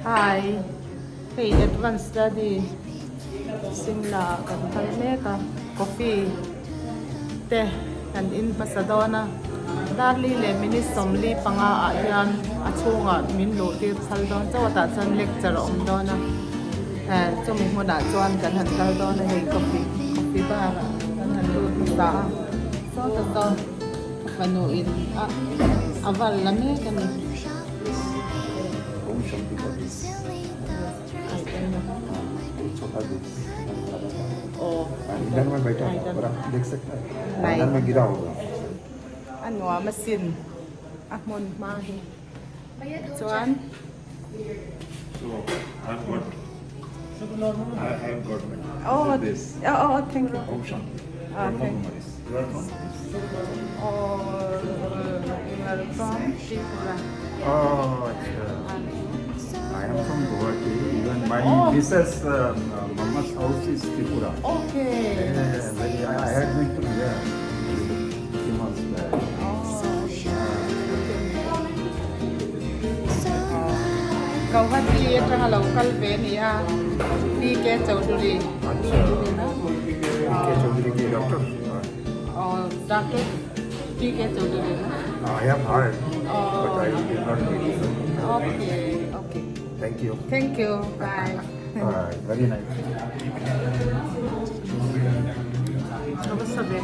Hi hei advance study Simla ah kan kal mek a coffee te kan in hmasa dawn a darli leh minute 45 ah hian a chhungah min luh tir phal dawn chauh a tah chuan lecture a awm dawn a eh chumi hmunah chuan kan han kal dawn a hei coffee coffee bar ah kan han lut hmasa a sawta saw ka fanu in a a val la mek a ni. A nuam asin a hmun hma hi chuan. Oh, oh, thank you. Oh, you are from Tripura. Oh, acha. I am from Guwahati. Even my Oh. Mrs. Mama's house is Tripura. Okay. Yeah, very, I had been to there few months back. Guwahati atanga lo kal ve a ni a, PK Chaudhary. Acha. P.K. Chaudhary ki doctor. Oh, Doctor PK Chaudhary. I have heard, but I did not meet him. Okay, okay. Thank you. Thank you. Bye. Alright, very nice. Ka va sa ve.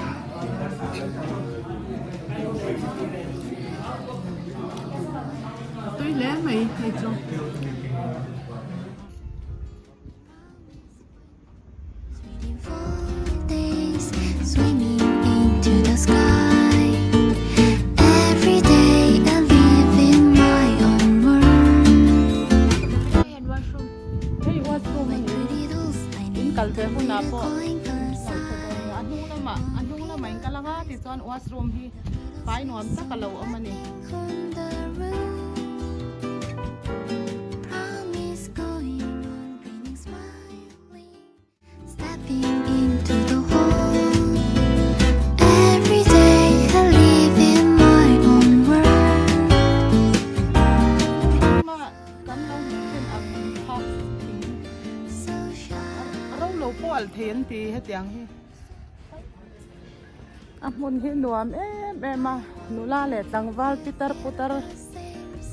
Tui hle mai hei chu. Hei washroom a ni in kal ve hunah pawh a hnung lamah a hnung lamah in kal anga tichuan washroom hi fai nuam tak a lo awm a ni. Kan lo hmuh then ang kha thing a ro lo pawh alh thei an ti hetiang hi a hmun hi nuam em em a nula leh tlangval pitar putar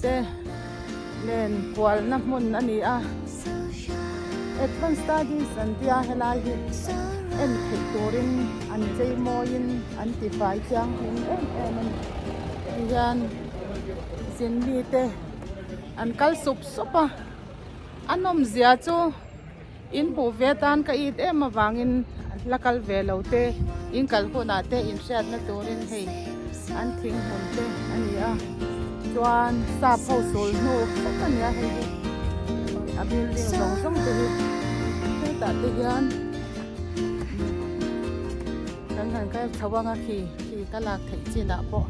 te nen kualna hmun a ni a advance studies an tia helai hi en theih turin an chei mawiin an ti fai thianghlim em em a ni tihian zin mite an kal sup sup a a nawmzia chu in hmuh ve atan ka it em avangin la kal ve lo te in kal hunah te in hriatna turin hei an thing hmun te a ni a chuan sap ho sul hnu vek a ni a hei hi a building zawng zawng te hi hetah te hian kan han kal chho ang a khi khi ka lak theih chinah pawh.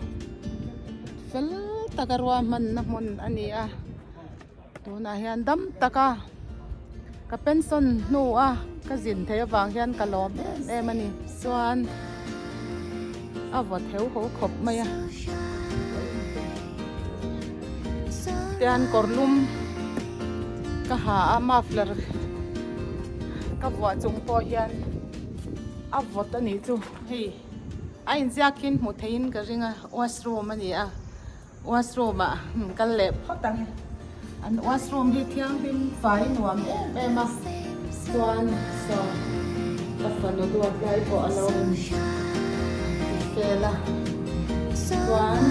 Fel taka ruahmanna hmun a ni a tunah hian dam taka ka pension hnu a ka zin theih avang hian ka lawm em em a ni chuan a vaw theu haw khawp mai a tian kawr lum. ka ha a muffler ka vuah chung pawh hian a vawt a nih chu hei a inziak in hmuh theihin ka ring a washroom a ni a washroom ah kal leh phawt ang an washroom hi thianghlim fai nuam em em a chuan saw ka fanu duat lai pawh a lo in tifel a chuan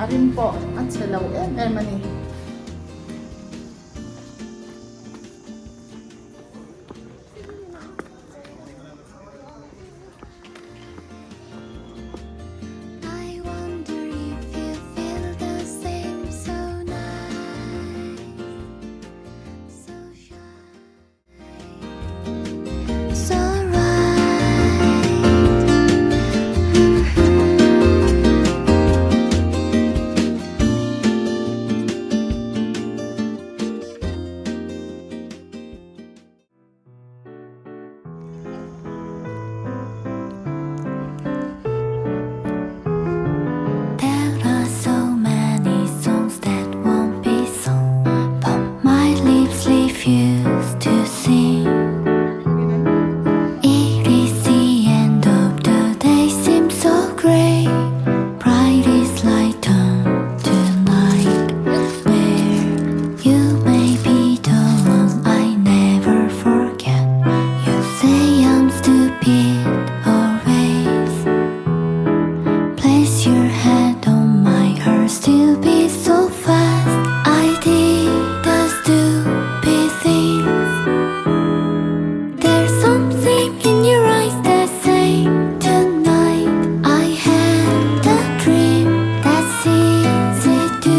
a rim pawh a chhe lo em em a ni. There are so many songs that won't be sung, but my lips refuse to sing. It is the end of the day, seems so grey. Brightest light turn to night, where you may be the one I never forget. You say I'm stupid always. Place your head on my heart, still beat so fast. I did the stupid things. There's something in your eyes that say tonight I had a dream that's easy to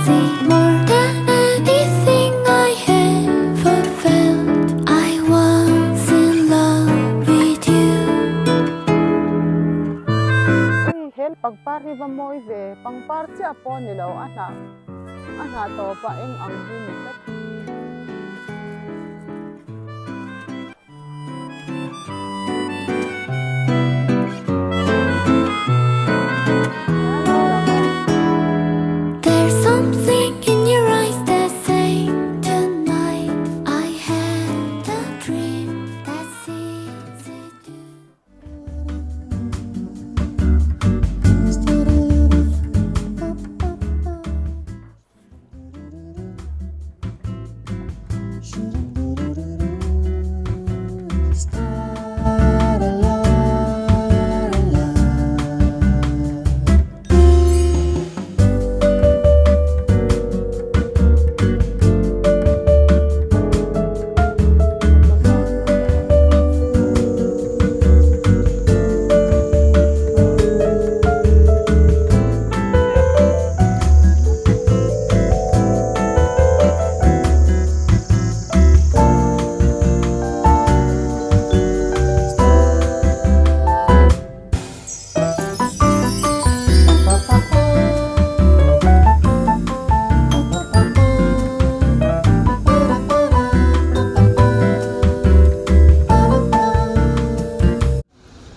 see more than anything I ever felt. I was in love with you. Hei hel pangpar hi va mawi ve pangpar chiah pawh a ni lo a hnah a hnah tawp a eng ang hi ni tlat. There's something in your eyes that say tonight I had a dream that's easy to.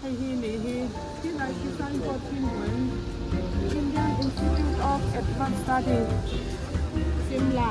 Hei hi nih hi Chennai khi signboard hi hmu em Indian Institute of Advanced Study Shimla.